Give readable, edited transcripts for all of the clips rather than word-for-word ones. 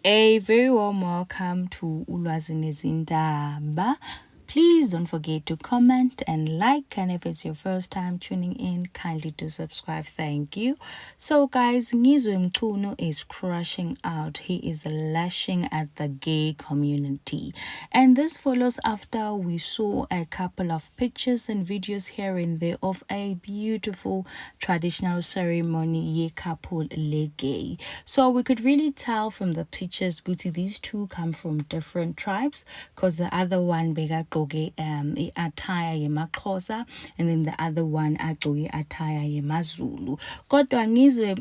A very warm welcome to Ulwazi Nezindaba. Please don't forget to comment and like, and if it's your first time tuning in, kindly do subscribe. Thank you. So guys, Ngizwe Mchunu is crushing out. He is lashing at the gay community, and this follows after we saw a couple of pictures and videos here and there of a beautiful traditional ceremony ye couple le gay. So we could really tell from the pictures ukuthi these two come from different tribes, because the other one bekagqoke i-attire yemaXhosa and then the other one agqoke i-attire yemaZulu. Kodwa Ngizwe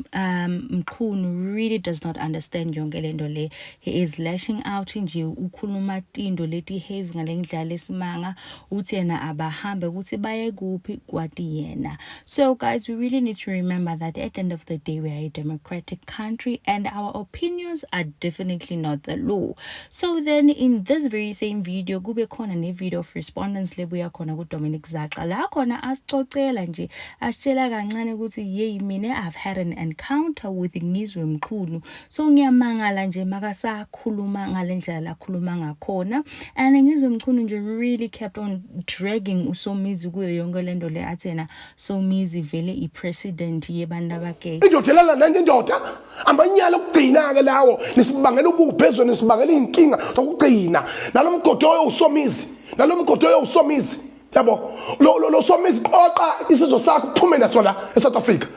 Mchunu really does not understand yonke lento le. He is lashing out nje, ukhuluma tinto leti heavy ngale ndlela lesimanga, uthi yena abahambe ukuthi baye kuphi kwati yena. So guys, we really need to remember that at the end of the day, we are a democratic country and our opinions are definitely not the law. So then in this very same video, kube khona ne-video of respondents lebuya khona ku-Dominic Zaxa, la khona asicocela nje, asitshela kancane ukuthi yeyi, mina I've had an encounter with Ngizwe Mchunu, so ngiyamangala nje makasakhuluma ngale ndlela lakhuluma ngakhona. And Ngizwe Mchunu nje really kept on dragging uSomizi kuyo yonke lento le, athi yena Somizi vele i-president yebantu abagay. Indoda elala nanye indoda, amanyala okugcina-ke lawo. Nisibangela ubuphi ezweni, nisibangela iy'nkinga zokugcina. Nalo mgodoyo uSomizi, nalo mgodoyo uSomizi, yabo lo Somizi, qoqa isizwe sakho uphume naso la eSouth Africa.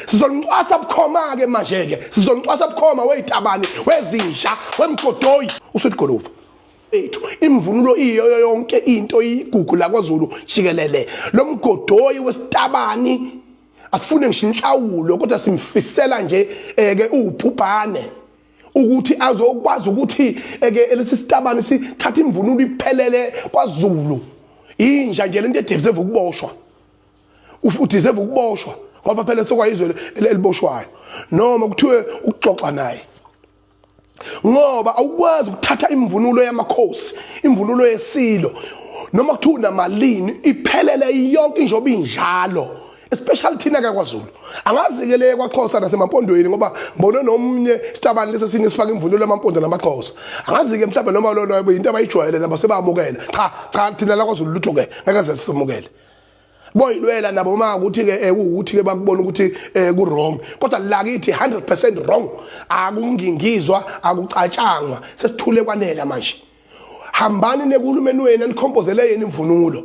Sizoncwasa bukhoma-ke manje-ke, sizoncwasa bukhoma weyitabani, wezinja, wemgodoyi uSweet Guluva ethu. Imvunulo iyo yonke into igugu la kwaZulu jikelele. Lo mgodoyi wesitabani asifune ngisho inhlawulo, kodwa simfisela nje eke ubhubhane ukuthi azokwazi ukuthi eke lesi sitabani sithatha imvunulo iphelele kwaZulu. Inja nje lento edeserve ukuboshwa, udeserve ukuboshwa ngoba phela sekwayizwe eliboshwayo noma kuthiwe ukuxoxa naye, ngoba awukwazi ukuthatha imvunulo yamakhosi, imvunulo yesilo, noma kuthiwa unamalini, iphelele yonke njengoba injalo, especially thina kaKwaZulu. Angazi-ke le kwaXhosa nasemaMpondweni, ngoba ngibone nomnye sitabani lesi esinye sifaka imvunulo yamaMpondo namaXhosa. Angazi-ke mhlawumbe noma lolo into abayijwayele nabo sebamukela. Cha cha, thina la kwaZulu lutho-ke ngeke ze sisemukele. Boyilwela nabo uma ukuthi-ke kuwukuthi-ke bakubona ukuthi ku-wrong, kodwa la kithi 100% wrong. Akungingizwa, akucatshangwa, sesithule kwanela manje. Hambani nekuhulumeni wenu anikhompozele yena imvunulo.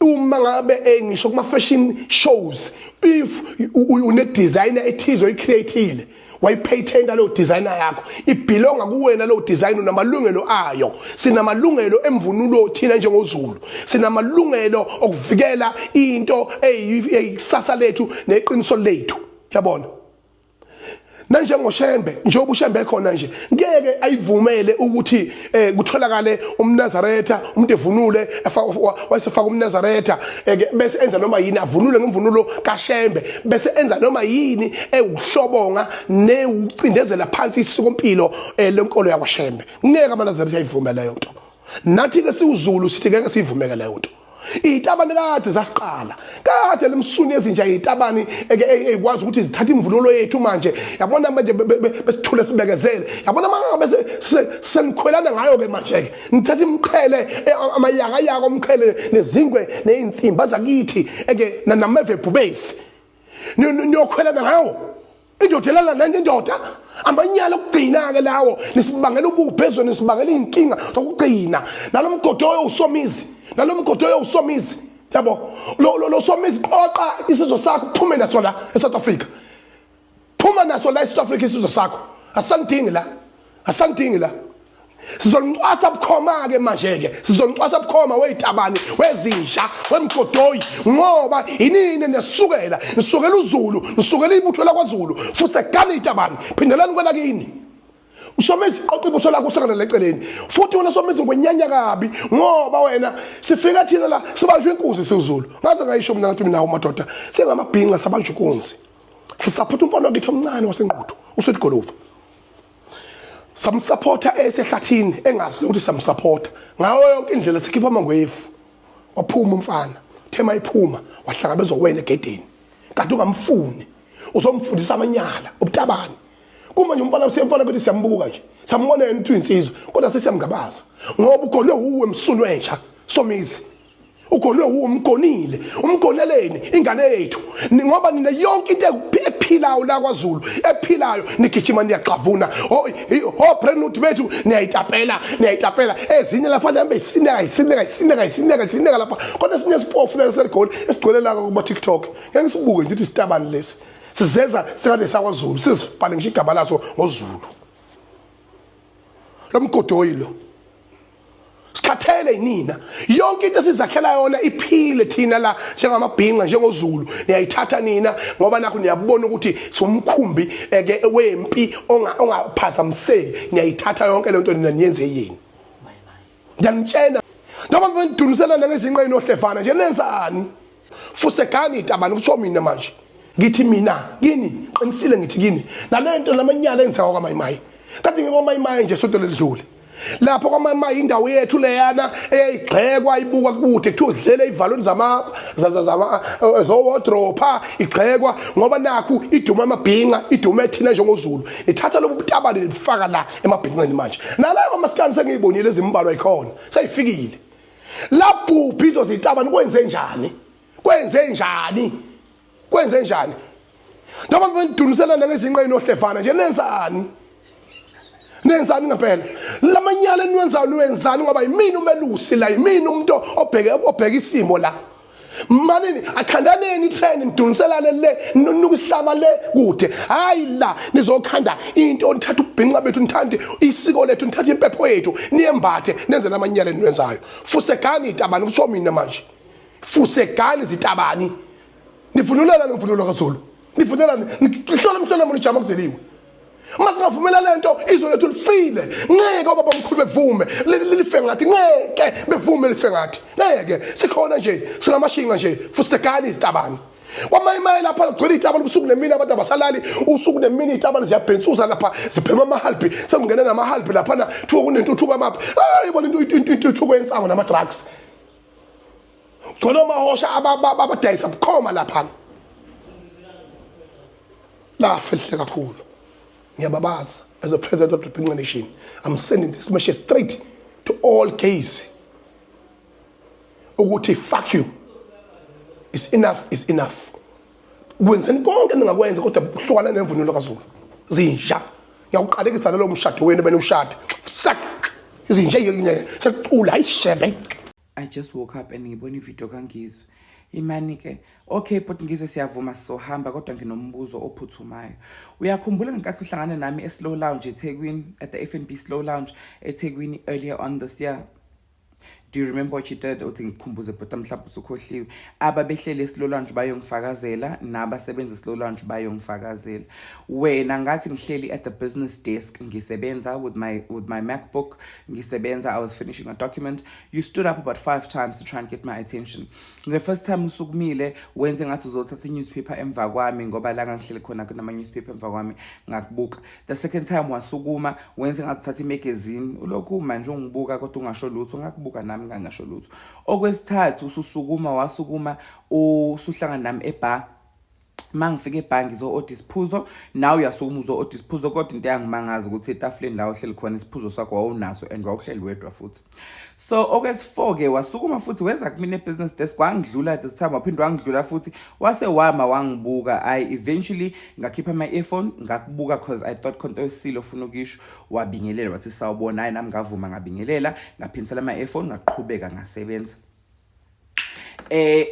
Uma ngabe ngisho kuma fashion shows, if une designer ethize oyicreateile, wayipatenta leyo designer yakho, ibelonga kuwena leyo design, unamalungelo ayo. Sinamalungelo emvunulo thina njengoZulu, sinamalungelo okuvikela into eyikusasa lethu neqiniso lethu, yabona. Nanjengoshembe, njengoba uShembe ekhona nje, ngeke ayivumele ukuthi kutholakale umNazaretha, umuntu evunule wayesefaka umNazaretha bese enza noma yini, avunule ngemvunulo kaShembe bese enza noma yini ewuhlobonga newucindezela phansi isikompilo lenkolo yakwaShembe. Ngeke amaNazaretha ayivume leyo nto. Nathi ke siwuZulu sithi ngeke siyivumeke leyo nto. Izitabane kade zasiqala kade lemsuni ezinja, izitabane eke ezikwazi ukuthi zithathe imvunulo yethu manje, yabona. Manje besithule sibekezele, yabona. Mangabe senikhwelana ngayo ke manje ke nithatha imqhele, amayakayaka omqhele nezingwe nezinsimba zakithi eke nameve ebhubesi, niyokhwelana ngawo. Indoda elala nanye indoda, amanyala okugcina-ke lawo. Nisibangela ubuphi ezweni, nisibangela iy'nkinga zokugcina. Nalo mgodoyo uSomizi, nalo mgodoyo uSomizi, yabo lo Somizi, qoqa isizwe sakho uphume naso la eSouth Africa. Phuma naso la eSouth Africa isizwe sakho, asanidingi la, asanidingi la. Sizoncwasa bukhoma-ke manje-ke, sizoncwasa bukhoma weyitabani, wezinja, wemgodoyi, ngoba inini nisukela, nisukela uZulu, nisukela ibutho lakwaZulu. Fusekani itabani, phindelani kwelakini. Usomizi, qoqa ibutho lakho uhlangane leceleni. Futhi wena Somizi, ngwenyanya kabi, ngoba wena sifika thina la sibanjwe inkunzi siwuZulu. Ngaze ngayisho mina, ngathi mina madoda sengamabhinca, sabanjwa inkunzi, sisaphutha umfana wakithi omncane waseNquthu uSweet Guluva, samsupporta esehlathini engazi ukuthi samsupporta ngayo yonke indlela, sikhipha amangwevu. Waphuma umfana, thema iphuma wahlangabezwa wena egedeni, kanti ungamfuni, uzomfundisa amanyala ubutabani. Kuma nje umfana usiyamfana ukuthi siyambuka nje. Sambona yena ukuthi uyinsizwa kodwa sesiyamngabaza. Ngoba ugonwe uwe msunu wenja somizi. Ugonwe uwe umgonile. Umgoneleni ingane yethu. Ngoba nina yonke into ephilayo la kwaZulu ephilayo nigijima niyaxavuna. Oh oh brand bethu niyayitapela niyayitapela ezinye lapha nihambe isineka isineka isineka isineka isineka lapha. Kodwa esinye isipofu la seligoli esigcwele la kuma TikTok. Ngeke sibuke nje ukuthi isitabani lesi. Sizeza sengathi sakwaZulu sizibhale ngisho igama laso ngoZulu. Lo mgodoyi lo. Sikhathele yinina. Yonke into esizakhela yona iphile thina la njengamabhinca njengoZulu niyayithatha nina ngoba nakho niyabona ukuthi siwumkhumbi eke wempi ongaphazamiseki niyayithatha yonke lento nina niyenze yini. Ngiyanitshela noma niduniselana ngezinqa inohlevana nje nenzani? Fusegani itabani kusho mina manje. Ngithi mina kini qinisile ngithi kini nalento lamanyala enzeka kwaMayimayi. Kade ngikwaMayimayi nje sonto ledlule. Lapho kwaMayimayi indawo yethu leyana eyayigxekwa ibukwa kude kuthiwa udlele ivalweni zama zama zowardrobe igxekwa ngoba nakhu iduma amabhinca idume thina njengoZulu. Nithatha lobu butabane nibufaka la emabhinqeni manje. Nalabo amasikani sengiyibonile ezimbalwa ikhona seyifikile. Labhubha izozitabane kwenze njani? Kwenze njani? Kwenze njani? Noma niduniselana ngezinqa inohlevana nje nenzani? Nenzani ngempela? Lamanyala eniwenzayo niwenzani ngoba yimina umelusi la yimina umuntu obheke obheka isimo la. Manini akhandaneni itrend niduniselane le nuka isihlama le kude. Hayi la nizokhanda into nithatha ubhinqa bethu nithande isiko lethu nithatha impepho yethu niyembathe nenze lamanyala eniwenzayo. Fusegani itabani kusho mina manje. Fusegani izitabani. Nivunulela nemvunulo kaZulu. Nivunulela nihlola umhlolo munijama kuzeliwe. Uma singavumela lento izwe lethu lifile. Ngeke obaba omkhulu bevume. Life ngathi ngeke bevume life ngathi. Ngeke sikhona nje singamashinga nje fusegani izitabani. Kwamayimayi lapha kugcwele izitabani ubusuku nemini abantu abasalali usuku nemini izitabani ziyabhensuza lapha zibhema amahalbi sekungena namahalbi lapha na kuthiwa kunentuthuko amaphi. Hayi bona into intuthuko yensango nama drugs. Gcwele omahosha abadayisa bukhoma lapha. Lafa elihle kakhulu. Ngiyababaza as a president of the Bhinca Nation. I'm sending this message straight to all gays. Ukuthi fuck you. It's enough is enough. Kwenzeni konke ningakwenza kodwa uhlukana nemvunulo kaZulu. Zinja. Ngiyawuqalekisa nalo mshado wenu benoshada. Fuck. Izinja sekucula ayishebe. I just woke up and ngibona ivideo kaNgizwe. Imani ke. Okay, but Ngizwe siyavuma sizohamba kodwa nginombuzo ophuthumayo. Uyakhumbula ngenkathi uhlangana nami eSlow Lounge eThekwini at the FNB Slow Lounge eThekwini earlier on this year? Do you remember what you did? Uthi ngikukhumbuze but mhlawumbe usukhohliwe. Ababehleli eSlow Lounge bayongifakazela nabasebenza eSlow Lounge bayongifakazela. Wena ngathi ngihleli at the business desk ngisebenza with my MacBook ngisebenza, I was finishing a document. You stood up about 5 times to try and get my attention. The first time usukumile wenze ngathi uzothatha i-newspaper emva kwami ngoba la ngangihleli khona kunama newspaper emva kwami, ngakubuka. The second time wasukuma wenze ngathi uthatha imagazine, ulokhu manje ungibuka kodwa ungasho lutho, ngakubuka nami ngangasho lutho. Okwesithathu ususukuma wasukuma usuhlangana nami ebar. Mangifika ebhangi ngizo-order isiphuzo, nawe uyasukuma uzo-order isiphuzo, kodwa into eyangimangaza ukuthi etafuleni la uhleli khona isiphuzo sakho wawunaso and wawuhleli wedwa futhi. So okwesi-4 ke wasukuma futhi weza kumina e-business desk, wangidlula this time, waphinde wangidlula futhi wase wama wangibuka. I eventually ngakhipha ama-earphone ngakubuka cause I thought khonto esile ofuna ukisho. Wabingelela wathi sawubona, hayi nami ngavuma ngabingelela, ngaphindisela ama-earphone ngaqhubeka ngasebenza.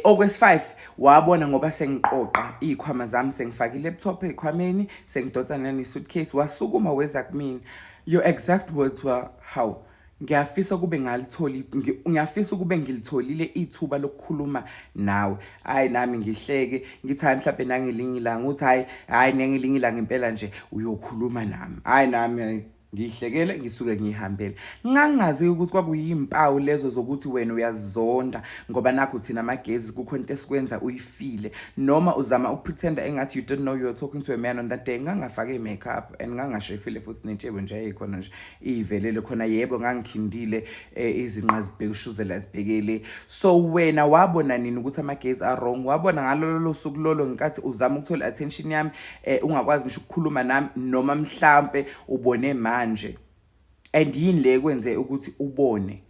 Okwesi-5 wabona ngoba sengiqoqa izikhwama zami, sengifaka i-laptop ezikhwameni, sengidonsa nane-suitcase, wasukuma weza kumina. Your exact words were, "How ngiyafisa kube ngalitholi, ngiyafisa ukube ngilitholile ithuba lokukhuluma nawe." Hayi nami ngihleke ngithi hayi mhlawumbe nangelinye ilanga, uthi hayi hayi nangelinye ilanga impela nje uyokhuluma nami. Hayi nami Ngiyihlekele ngisuke ngiyihambele. Ngangazi ukuthi kwakuyimpawu lezo zokuthi wena uyazonda ngoba nakho thina amagezi kukhona into esikwenza uyifile noma uzama ukupretenda engathi you didn't know you were talking to a man on that day. Ngangafake makeup and ngangashefile futhi nentshebe nje ayikhona nje ivelele khona. Yebo, ngangikhindile izinqa zibhekushuzela zibhekele. So wena wabona nini ukuthi amagezi are wrong? Wabona ngalolo lolo suku lolo ngenkathi uzama ukuthola attention yami, ungakwazi ngisho ukukhuluma nami, noma mhlampe ubone manje? And yini le kwenze ukuthi ubone?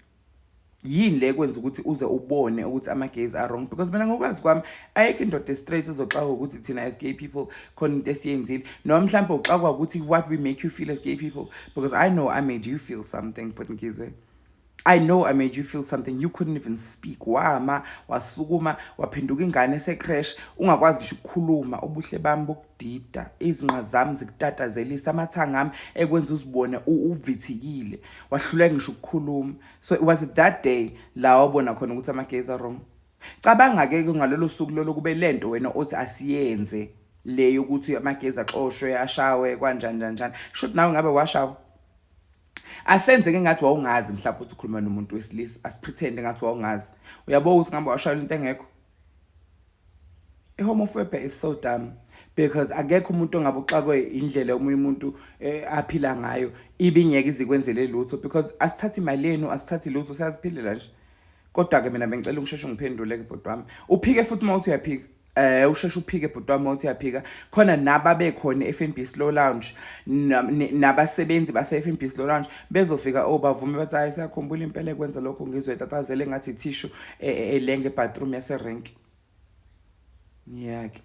Yini le kwenza ukuthi uze ubone ukuthi ama-gays are wrong? Because mina ngokwazi kwami ayikho indoda straight ezoxakwa ukuthi thina as gay people khona into esiyenzile, noma mhlawumbe uxakwa ukuthi what we make you feel as gay people. Because I know I made you feel something, but Ngizwe, I know I made you feel something. You couldn't even speak. Wama, wasukuma, waphenduka ingane ese-creche, ungakwazi ngisho ukukhuluma. Ubuhle bami bokudida, izinqa zami zikutatazelisa, amathanga ami ekwenza uzibone uvithikile. Wahluleka ngisho ukukhuluma. So it was that day la wabona khona ukuthi ama-gays are wrong. Cabanga-ke ngalolo suku lolo kube lento wena othi asiyenze le yokuthi amagezi axoshwe, ashawe kanjani njani njani. Shuthi nawe ngabe washawa. Asenze ke ngathi wawungazi mhlawumbe ukuthi ukhuluma nomuntu wesilisa, asipretend ngathi wawungazi. Uyabo ukuthi ngabe washayela into engekho. I-homophobia is so dumb because akekho umuntu ongabe uxakwe indlela omunye umuntu aphila ngayo ibingeke izikwenzele lutho, because asithathi imali yenu, asithathi lutho, siyaziphilela nje. Kodwa-ke mina bengicela ungisheshe ungiphendule-ke, bhuti wami. Uphike futhi uma uthi uyaphika, usheshe uphike, bhuti wami, uthi uyaphika. Khona nababekhona e-FNB Slow Lounge, nabasebenzi base-FNB Slow Lounge bezofika, oh, bavume bathi, "Hayi, siyakhumbula impela ekwenza lokho." Ngizwe etatazele ngathi tissue elenge ebathroom yaserenki. Ngiyake.